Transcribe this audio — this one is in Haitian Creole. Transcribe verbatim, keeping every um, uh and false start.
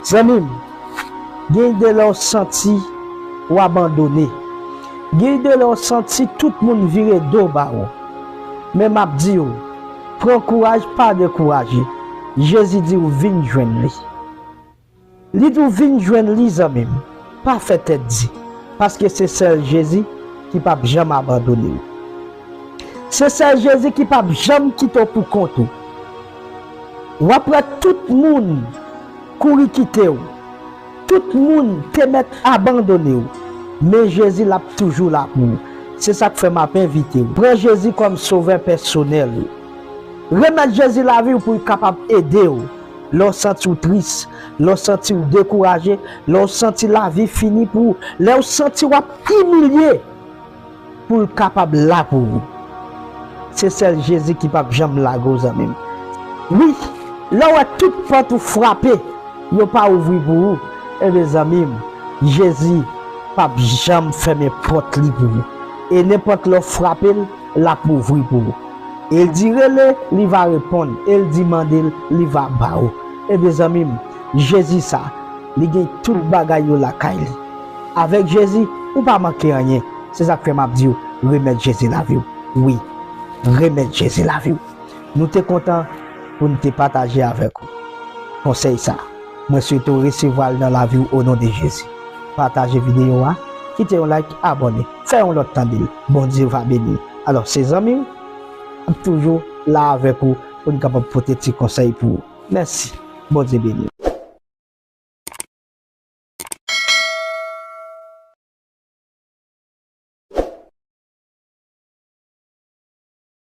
Zanmi m, gen de lè w santi w abandone. Gen de lè w santi tout moun vire do ba ou. Men m ap di w, pran kouraj, pa dekouraje. Jezi di w vin jwenn li. Li di w vin jwenn li, zanmi m. Pa fè tèt di, paske se sèl Jezi ki p ap janm abandone w. Se sèl Jezi ki p ap janm kite w pou kont ou. W ap wè tout moun kouri kite w. Tout moun te mèt abandone w. Men Jezi l ap toujou la pou ou. Se sa k fè m ap envite w. Pran Jezi kòm sovè pèsonèl ou. Remèt Jezi lavi w pou l kapab ede w. Lè w santi w tris, lè w santi w dekouraje, lè w santi lavi fini pou ou, lè w santi w ap imilye, pou l kapab la pou ou. Se sèl Jezi ki p ap janm lage w, zanmi m. Wi, lè w wè tout pòt ou frape, yo pa ouvri pou ou, ebyen, zanmi m, Jezi p ap janm fèmen pòt li pou ou. E nenpòt lè w frape l, l ap ouvri pou ou. E l di rele, li va reponn. E l di mande l, li va ba ou. Ebyen, zanmi m, Jezi sa, li gen tout bagay yo lakay li. Avèk Jezi, ou pa manke anyen. Se sa k fè m ap di w, remèt Jezi lavi w. Wi, remèt Jezi lavi w. Nou te kontan pou n te pataje avèk ou konsèy sa. Mwen swete w resevwa l nan lavi w o non de Jezi. Pataje videyo a, kite yon like, abòne, fè yon lòt tande l. Bondye va beni w. Alò, se zanmi w, ap toujou la avèk ou pou n kapab pote ti konsèy pou ou. Mèsi. Bondye beni w.